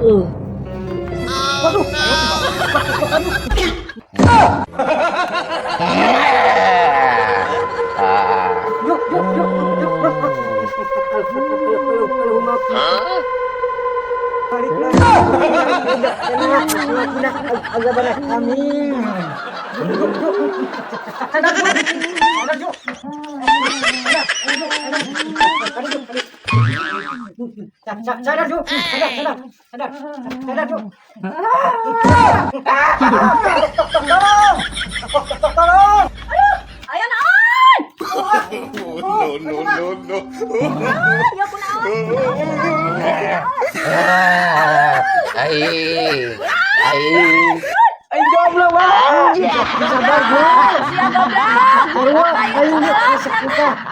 Waduh. Yuk, yuk, yuk, yuk. Amin. Sadar, yuk. Sadar, sadar, sadar, sadar, yuk. Tolong, tolong. Ayo naon? No, no, no, no. Ayo kunaon? Ai. Ai. Ay, jomblo ba? Sabar, Bu. Sia goblok. Sarua, ayo yuk, masuk kita.